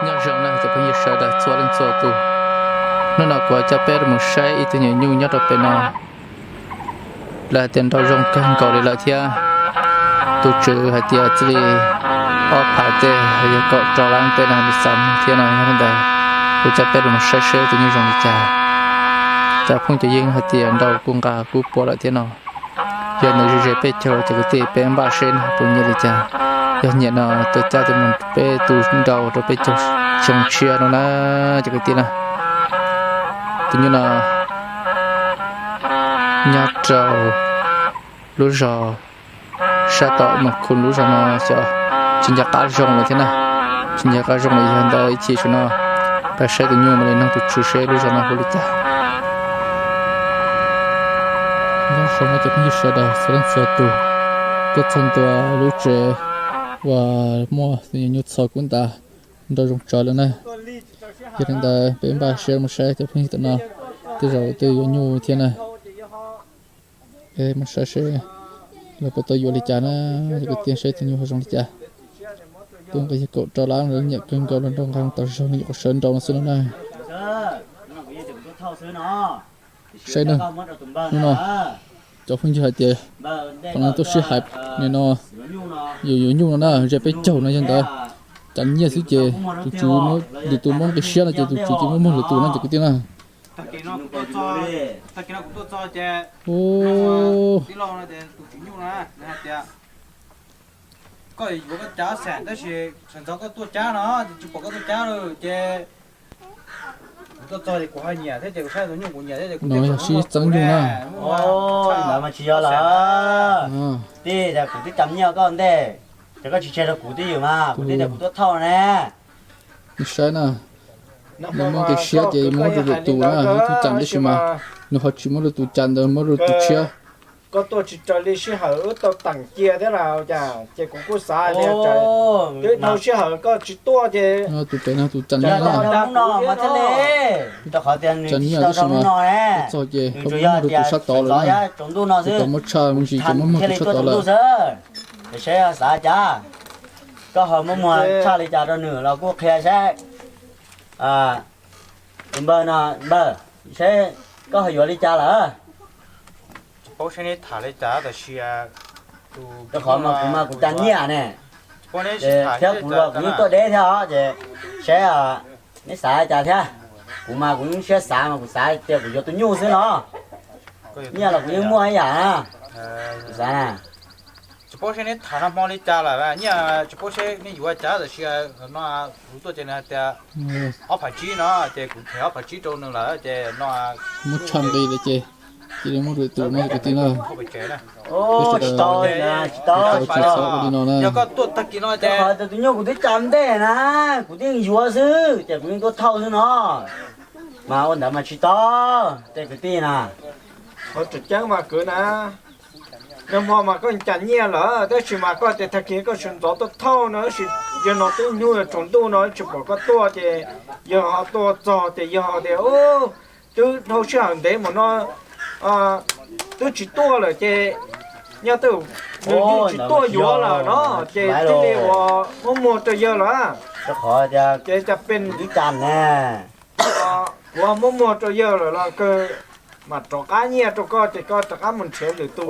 Nyob zoo na cov phooj ywg sawv daws txhua leej txhua tus, hnub no kuv coj peb mus saib ib tug nyuam nyuj nyob rau pem no. Lawv hais tias nrau zoo kawg nkaus li lawm thiab. Tus tswv hais tias txij li ob phav tej yog kaum rau lab tej no li xav thiab no, yog li ntawd kuv coj peb mus saib seb tus nyuj zoo li cas. Cov phooj cov ywg hais tias nrau kuj nqa kuj pua lawm thiab no. Yog ntawd ze ze peb caug cov kwv tij, peb npaj seb no puas nyiam li cas. Yog nyiam no tuaj cab mus peb tus nrau rau peb caug xyoo tshiab no na cov kwv tij na. Tus nyuj no nyob rau lub zos sab tom Moos Khum lub zos no xyov tsis nco qab zoo lawm thiab na. Tsis nco qab zoo lawm, yog ntawd ib chim saum no peb saib tus nyuj mam li nug tus tswv seb lub zos no hu li cas. Nyob zoo no cov phooj ywg sawv daws txhua leej txhua tus, tuaj txog ntua lub tsev uas muaj tus nyuam nyuj txhos kub ntas nrau zoo tsawv lawm na. Yog li ntawd peb npaj siab mus saib cov phooj ywg tom no, tej zaum twb yuav nyuj thiab na. Peb mus saib seb lawv puas tau yuav li cas na. Cov kwv tij, saib tus nyuj ho zoo li cas. Twb nqa yog kaum rau lab, nyiam kawg nkaus, los nrau nqa mus tom zos no yuav qhov sawv nrau no xwb no na. Saib na, hnub no cov phooj ywg hais tias qhov no tuaj sib hais, nim no yus yuav nyuj no na, ze peb caug no yog ntawd, cas nyiaj xwb ces tus tswv muab lwm tus muab nqi siab no ces tus tswv ces muab muag lwm tus no cov kwv tij na. Koj yuav koj cab xeem tab sis sawv ntxov koj tuaj cab no ces tsis pom koj tuaj cab lawm ces kuv tuaj txog ces kuv ho nyiam thiab ces kuv saib tus nyuj kuv nyiam thiab ces kuv no yog sib txeeb nyuj na. Ntawd mas tsis yog lawm. Tij tias kuv twb cam nyiaj koj ntej, ces koj tsis tseg rau kuv twj ywm mas kuv twb tias kuv tuaj thauj ne. Nej saib na, nws muab nqi siab ces muab rau lwm tus na, ib tug cam tab sis mas nws ho tsis muab rau tus cam ntawd, muab rau tus tshiab. Koj tuaj tsis raws li sij hawm wb tau teem cia thiab las cas, ces kuv kuj xav tias twb dhau sij hawm koj tsis tuaj ces tus pem no tus cam nyiaj na, rau hnub no mas thiaj li, rau qhov tias nws tsis tau rau hnub no ne, txog ces nws tsuas yog tias sawv ntxov thiab tsaus ntuj no xwb, muab tshaj me ntsis ces muab muag tus sawv ntxov lawm xwb. Ces saib xav cas, koj ho muab muag tshaj li cas rau nws los kuj qhia saib. Tus npawg no, npawg, saib koj ho yuav li cas lawm? Tsis paub saib neb tham li cas tab sis rau qhov mas kuv mas kuv cam nyiaj ne, thiab kuv los kuv yeej tuaj deb thiab os, ces saib neb xav li cas thiab. Kuv mas kuv yeej siab xav mas kuv xav tias kuv yuav tus nyuj xwb no. Nyiaj los kuv yeej muaj ib yam na. Kuv xav na. Tsis paub seb neb tham nag hmo li cas lawm, nyiaj tsis paub seb neb yuav cas tab sis no kuv tuaj ces nws hais tias ob phav tsib no, ces kuv them ob phav tsib rau nws lawm ces no muab tshaj nqi lawm ces cia li muab rau tus no kwv tij na. Tsis tau, tsis tau, tsis txhob ua li no na. Yog koj tuaj tag kis no ces qhov tus nyuj kuv twb cam ntej na, kuv twb yuav xwb ces kuv yeej tuaj thauj xwb no. Mas ua ntawd mas tsis tau, tej kwv tij na. Qhov tseem ceeb mas kwv na, nag hmo mas koj cam nyiaj lawm tab sis mas koj tias tag kis koj sawv ntxov tuaj thauj no, tab sis yog no twb hnub tsaus ntuj no tsis pom koj tuaj ces yog ho tuaj txog ces yog tias twb dhau sij hawm ntev mus no twb tsis tuaj lawm ces nyob twb nws yeej tsis tuaj yuav lawm no ces thiaj li ua muab muag rau yawg lawm. Ces cas pem kuv muab muag rau yawg lawm los kawg mam rov qab nyiaj rau koj ces koj rov qab mus nrhiav lwm tus.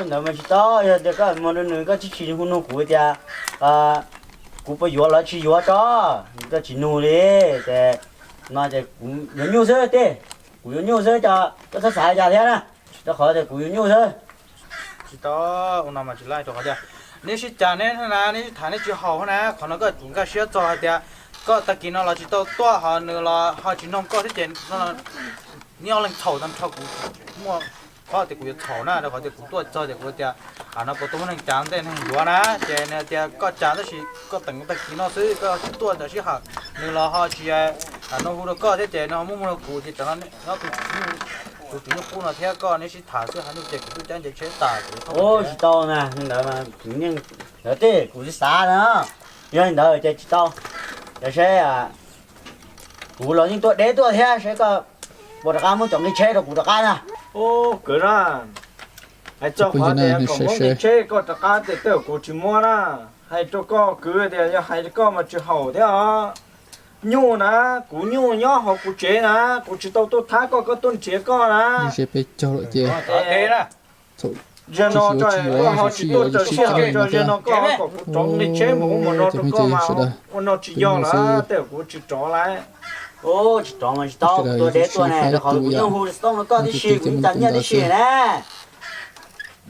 Ntawd mas tsis tau, yog tias koj muag rau nws koj tsis tsis hu nug kuv tias kuv puas yuav los tsis yuav tso, koj tsis nug li ces no ces kuv yuav nyuj xwb tij, kuv yuav nyuj xwb, koj txhob xav li cas thiab na, rau qhov tias kuv yuav nyuj xwb. Tsis tau, ua no mas tsis laij rau qhov tias neb sib cav neb na, neb sib tham neb tsis haum na, qhov no koj tsum nkag siab txog hais tias koj tag kis no los tsis tau tuaj ho nws los ho tsis noog koj thiab ces neb ob leeg txhaum tag nrho kuv muaj qhov tias kuv yuav txhaum na, rau qhov tias kuv tuaj txog ces kuv tias no puas tuaj muab neeg cav ntej neeg yuav na, ces nws tias koj cav tab sis koj teem tag kis no xwb koj tsis tuaj ntawm sij hawm, nws los ho tsis no hu rau koj thiab ces nws ho muab muag rau kuv ces tam no tus tswv nyuj qub no thiab koj neb sib tham xwb, hais nyuj ces kuv twb cab nce tsheb tas kuv tsis tau na, ntawd ntawd tij kuv tsis xav na, yog li ntawd ces tsis tau, ces seb kuv los yeej tuaj deb tuaj thiab seb koj puas rov qab muab cov nqi tsheb rau kuv rov qab na. Kwv na, hais txog qhov tias kom muab nqi tsheb koj rov qab ces tej zaum kuv tsis muab na, hais rau koj kwv tias yog hais koj mas tsis haum thiab os. Nyuj na, kuv nyuj nyob hauv kuv tsev na, kuv tsis tau tuaj thab koj, koj tuaj nrhiav koj na. Ze peb caug lawm ces zaum no koj ho tsis tuaj raws sij hawm, zaum no koj ho kom kuv rov nqi tsheb mus ub mus no rau koj mas ua no tsis yog lawm, tej zaum kuv tsis rov lawm. Tsis rov mas tsis tau, tus deb tuaj ne, rau qhov kuv yeej hu xov tooj rau koj tib si, kuv yeej cas nyiaj tib si ne.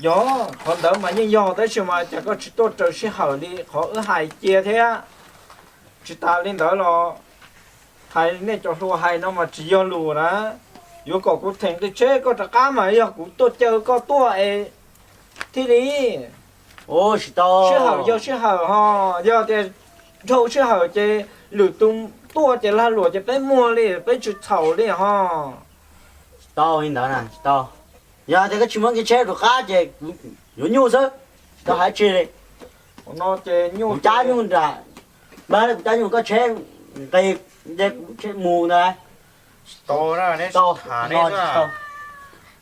Yog, qhov ntawd mas yeej yog, tab sis mas cas koj tsis tuaj raws sij hawm li qhov wb hais cia thiab. Tsis tas li ntawd los hais nej cov hluas hais no mas tsis yog lus na. Yuav kom kuv them nqi tsheb koj rov qab mas yog kuv tuaj caw koj tuaj es thiaj li. Sij hawm yog sij hawm ho, yog tias dhau sij hawm ces lwm tus tuaj ces lag luam ces peb muag li, peb tsis txhaum li ho. Tsis tau li ntawd na, tsis tau. Yog tias koj tsis muab nqi tsheb rov qab ces kuv yuav nyuj xwb, tsis tau hais tsi li. Kuv cab nyuj nram, npaj kuv cab nyuj koj tsheb nqis, nce kuv tsheb mus ntawd. Tsis tau,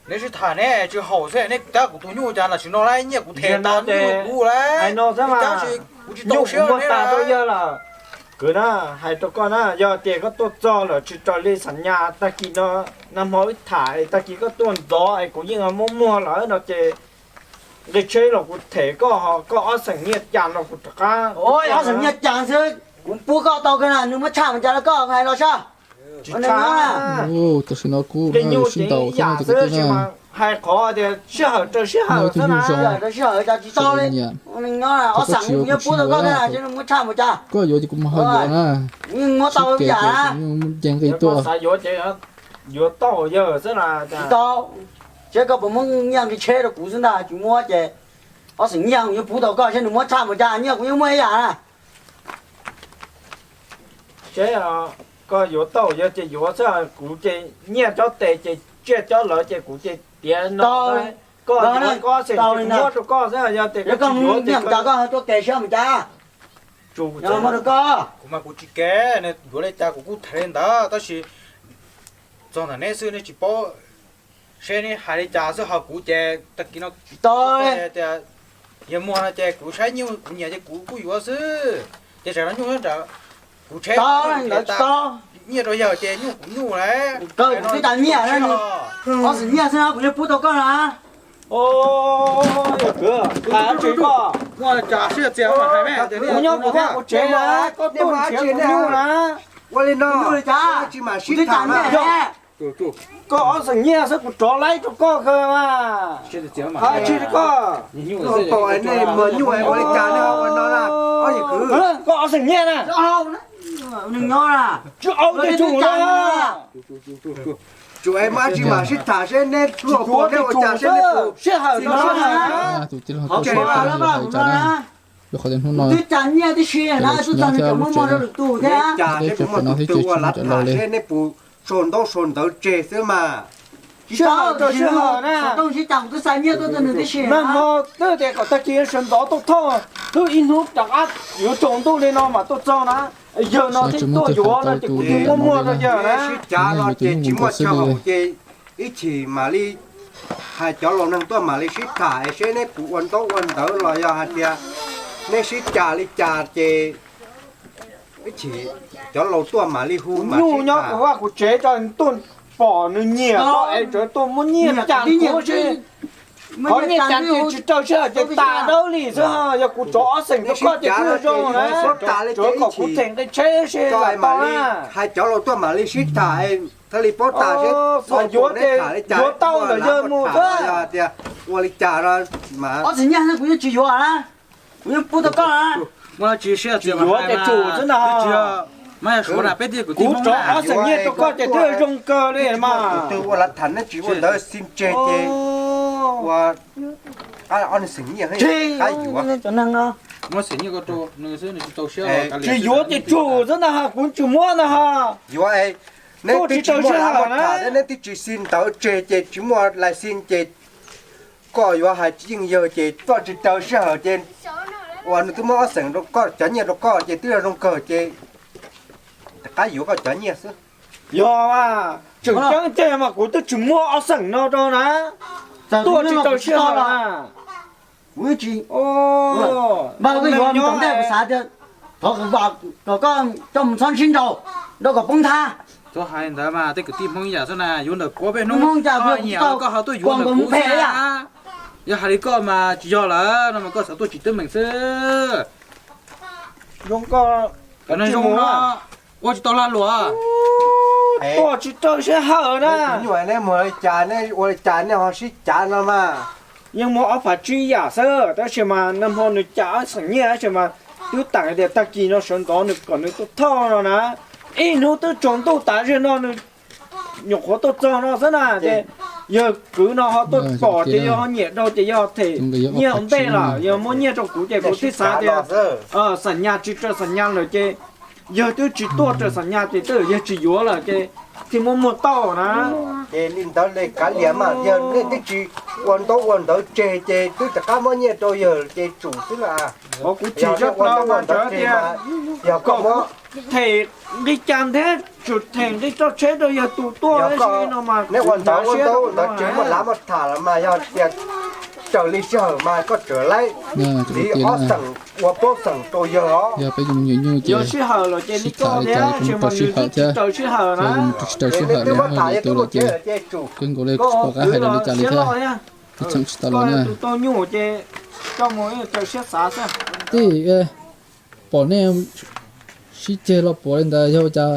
neb sib tham neb tsis haum xwb, neb cab kuv tus nyuj cas tam sim no lawm nyiaj kuv them tas nyuj kuv lawm, neb cab tsis, kuv tsis tau siab rau neb lawm. Kwv na, hais rau koj na, yog tias koj tuaj txog lawm tsis raws li xam nyas tag kis no, nag hmo wb tham tag kis koj tuaj ntxov es kuv yeej muab muag lawm no ces nqi tsheb los kuv them koj, ho koj ob xeem nyiaj cas los kuv rov qab. Ob xeem nyiaj cas xwb, kuv pub koj tau kawg na, nws muab tshaj mus cas rau koj hais los saib. Tsis tshaj, tam sim no kuv sib ntaus xwb no ces koj twb hais qhov tias sij hawm raws sij hawm xwb na, sij hawm raws sij hawm cas tsis tau li. Nyob ob xeem kuv yeej pub tau koj kawg na, nws muab tshaj mus cas. Koj yuav ces kuv mam ho yuav na. Yeej muab tau ib yam na. Nce nqi tuaj. Yuav tau yawg xwb na. Tsis tau, seb koj puas muab nyiaj nqi tsheb rau kuv xwb ntag, tsis muab ces ob xeem nyiaj kuv yeej pub tau koj, seb nws muab tshaj mus cas, nyiaj kuv yeej muaj ib yam na. Seb, koj yuav tau yog ces yuav xwb, kuv ces nyiaj cov tes ces tsiaj cov lawv ces kuv ces tiav no. Koj yuav koj xeem ces kuv muab rau koj xwb, yog tias koj tsis yuav ces koj tuaj tes siab mus cas. Kuv mas kuv tsis kem, yuav li cas kuv kuj tham li ntawd, tab sis txog ntawm neb xwb neb tsis paub. Seb neb hais li cas xwb, ho kuv ces tag kis no tias yawg muag no ces kuv saib nyuj kuv nyiam ces kuv kuj yuav xwb. Ces tsam no nyuj nyob nram kuv tsheb, nyiaj rau yawg ces nyuj kuv nyuj lawm. Twb tas nyiaj, ob xeem nyiaj xwb no kuv yeej pub tau koj na. Yawg kwv, hais tsis koj, kuv nyob kuv vaj kuv tsev mas koj tuaj nrhiav kuv nyuj na. Ua li no, tsis mam sib tham. Koj ob xeem nyiaj xwb kuv rov laib rau koj kawg mas. Hais tsis koj, nej muag nyuj ua li cas no ua no na, ob yawg kwv. Koj ob xeem nyiaj na. Tsis au tej tsum na. Tsum es mas tsis mam sib tham seb neb luag puas neb ua cas seb neb puas sib hawm no. Rau qhov tias hnub no twb cas nyiaj tib si na, twb txog nws cov muaj muag rau lwm tus thiab. Cas seb puas muaj tus twg ua lav tham seb neb puas sau ntaub sau ntawv tseg xwb mas. Sib hawm rau sib hawm na. Nag hmo twb tias kom tag kis sawv ntxov tuaj thauj, twb ib hnub rov qab yuav tsaus ntuj li no mas tuaj txog na. Yawg no thiaj tuaj yuav no ces kuv thiaj muab muag rau yawg na. Sib cav los ces tsis muaj chaw haum ces ib chim mam li hais cov laus neeg tuaj mam li sib tham es seb neb puas ua ntaub ua ntawv los yog hais tias neb sib cas li cas ces ib chim cov laus tuaj mam li hu mas sib tham. Kuv vaj kuv tsev tso tuaj pom nws nyiam koj es tseem tuaj muab nyiaj cas kuv si. Qhov nyiaj cas ces tsis raws sij hawm ces tas dawb li xwb. Yog kuv rov ob xeem rau koj ces kuj zoo na. Rov kom kuv them nqi tsheb si lam tau na. Hais cov laus tuaj mam li sib tham thiaj li paub tas seb yuav ces yuav tau ntawm yawg mus xwb. Tias ua li cas no mas ob xeem nyiaj xwb kuv yeej tsis yuav na. Kuv yeej pub tau koj na. Tsis yuav ces tsum xwb na. Kuv rov ob xeem nyiaj rau koj ces twb zoo kawg li mas. Tus twg ua lav tham neb tsis ua ntawv xin tseg ces ua ob xeem nyiaj qab yuav. Tsis yuav ces tsum xwb na, kuv tsis muab na ho. Yuav, neb twb tsis muaj lav muaj tham thiab neb twb tsis xin ntawv tseg ces tsis muaj lais xin ces koj yuav hais tsis yeej yawg ces koj tsis raws sij hawm ces uas nws twb muab ob xeem rau koj cov nyiaj rau koj ces twb yog zoo kawg ces rov qab yuav koj cov nyiaj xwb. Yog mas, tseem ceeb tiag mas kuv twb tsis muab ob xeem no rau na. Tuaj tsis raws sij hawm na. Kuv tsis, npawg koj yuav ntawm ntej kuv xav tias thov kom koj coj mus txhob ntsib nraud. Nrau kom poob nthav. Txhob hais ntawd mas, tej kwv tij Hmoob yam xwb na, yuav ntawm koj peb hnub nyiam los koj ho tuaj yuav ntawm kuv xwb. Yog hais li koj mas tsis yog lawm no mas koj xav tuaj tsis teeb meem xwb. Zoo koj, zoo no, ua tsis tau lag luam. Tuaj tsis raws sij hawm na. Nyuam nej mus li cas, nej ua li cas nej ho sib cav no mas. Yeej muaj ob phav tsib yam xwb, tab sis mas nag hmo nws cas ob xeem nyiaj tab sis mas twb teem tias tag kis no sawv ntxov nws kom nws tuaj thauj no na. Ib hnub twb tsaus ntuj tas zog no nws nyuam qhuav tuaj txog no xwb na ces yawg kwv no ho tuaj pom ces yawg ho nyiam dhau ces yawg ho them nyiaj ua ntej lawm, yawg muab nyiaj rau kuv ces kuv thiaj xav tias xam nyas tsis raws xam nyas lawm ces yawg twb tsis tuaj raws xam nyas ces twb yawg tsis yuav lawm ces thiaj muab muag tauj na. Ces li ntawd li kav liam mas yog nej twb tsis ua ntaub ua ntawv tseg ces twb rov qab muab nyiaj rau yawg ces tsum xwb na. Kuv tsis ua ntaub ua ntawv tseg mas yog koj muab them nqi cas ntiag, tsum them nqi roj tsheb rau yawg tus tuaj no mas. Neb ua ntawv ua ntaub ua ntawv tseg muaj lav muaj tham los mas yog tias raws li sij hawm mas koj tseem laib tiv ob xeem ua plaub xeem rau yawg os. Yog peb yuav mus nyuam nyuj ces sib tham li cas yuav tsum raws sij hawm thiab. Yog yus mus tsis raws sij hawm li no yog tus lawm ces kawg nkaus li tsis pom qab hais lawv li cas li thiab. Tus txheem tsis tau lawm na. Tej pom nej sib ceg los puav li ntawd yog ua cas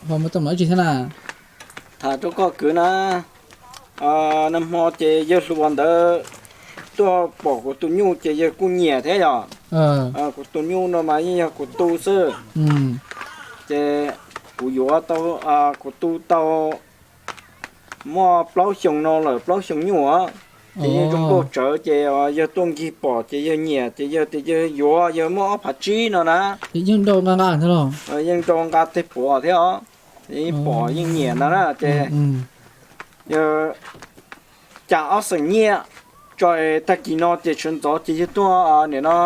ho muaj teeb meem dab tsi thiab na? Tham rau koj kwv na, nag hmo ces yawg hluas ntawd tuaj pom kuv tus nyuj ces yawg kuj nyiam thiab yom. Kuv tus nyuj no mas yeej yog kuv tu xwb. Ces kuv yuav tau, kuv tu tau muaj plaub xyoos no lawm, plaub xyoos nyuj. Ces yeej zoo nkauj tsawv ces yawg tuaj nkig pom ces yawg nyiam ces yawg tias yawg yuav, yawg muaj ob phav tsib no na. Yeej nrau nqa nqa thiab los? Yeej nrau nqa tej puav thiab os. Yeej pom yeej nyiam no na ces yawg cas ob xeem nyiaj tso, tag kis no ces sawv ntxov ces yawg tuaj, nim no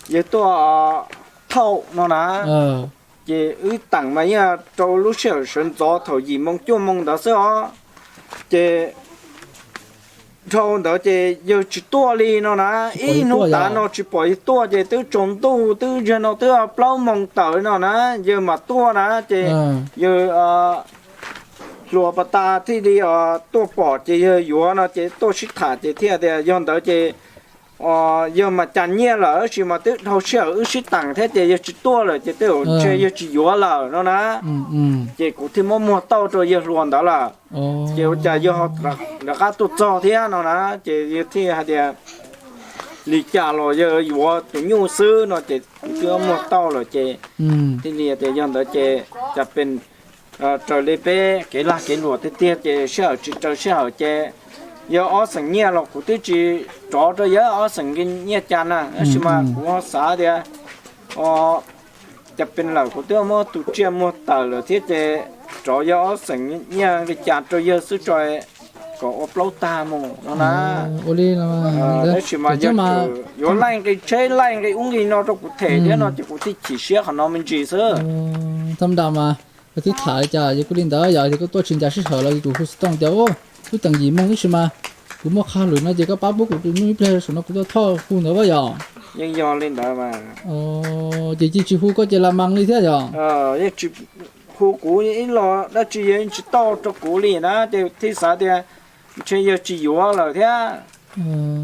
yawg tuaj thauj no na. Ces wb teem mas yeej rau lub sij hawm sawv ntxov thaum yim moo cuaj moo ntawd xwb os. Ces dhau ntawd ces yawg tsis tuaj li no na, ib hnub tav no tsis pom yawg tuaj ces twb tsaus ntuj twb zag no twb plaub moo tawm no na yawg mam tuaj na ces yawg hluas pas tas thiaj li tuaj pom ces yawg yuav no ces tuaj sib tham ces thiaj tias yog ntawd ces yawg mas cas nyiaj lawm tab sis mas twb dhau sij hawm wb sib teem thiab ces yawg tsis tuaj lawm ces tej zaum ntshe yawg tsis yuav lawm no na. Ces kuv thiaj muab muag tauj rau yawg hluas ntawd lawm. Ces ua cas yawg rov qab tuaj txog thiab no na, ces yawg thiaj hais tias li cas los yawg yuav tus nyuj xwb no ces kuv twb muag tauj lawm ces thiaj li tias yog ntawd ces cas pes raws li peb kev lag kev luam tiag tiag ces sij hawm tsis raws sij hawm ces yog ob xeem nyiaj los kuv twb tsis rov rau yawg ob xeem nyiaj cas na, tab sis mas kuv ho xav tias cas pes lawm kuv twb muab tus tsiaj muag tawm lawm thiab ces rov yog ob xeem nyiaj li cas rau yawg xwb tso, kom ua plaub tag mus no na. Tab sis mas yog yuav laij nqi tsheb laij nqi ub nqi no rau kuv them thiab no ces kuv thiaj chim siab qhov no me ntsis xwb. Thaj nram mas koj twb tham li cas ces kuj li ntawd, yog tias koj tuaj tsis ncav sij hawm los kuv hu xov tooj tias wb teem yim moo tab sis mas kuv muaj qhov lwm no ces koj pab pub kuv tus nyuj ib pliag saum no kuv tuaj thauj hu ntawd yog. Yeej yog li ntawd mas. Ces yeej tsis hu koj ces las mas li thiab yog. Yeej tsis hu kuv ib los dab tsi yawg yeej tsis tauj rau kuv li na ces thiaj xav tias ntshe yawg tsis yuav lawm thiab.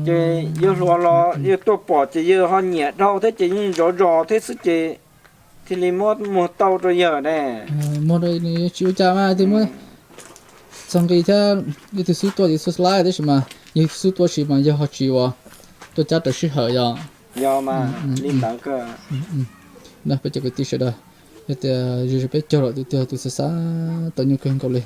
Ces yawg hluas los yawg tuaj pom ces yawg ho nyiam dhau thiab ces yeej zov zos thiab xwb ces thiaj li muab muag tauj rau yawg ne. Muag rau tsis ua cas mas twb muab txog nqi thiab, ib tug xub tuaj ib tug xub laib tab sis mas yog ib tug xub tuaj sis mas yawg ho tsis ua tuaj cab raws sij hawm yog. Yog mas li ntawd. Peb cov kwv tij sawv daws, yog tias yus peb caug lawm tus twg tus xav xav tau nyuj kawg nkaus li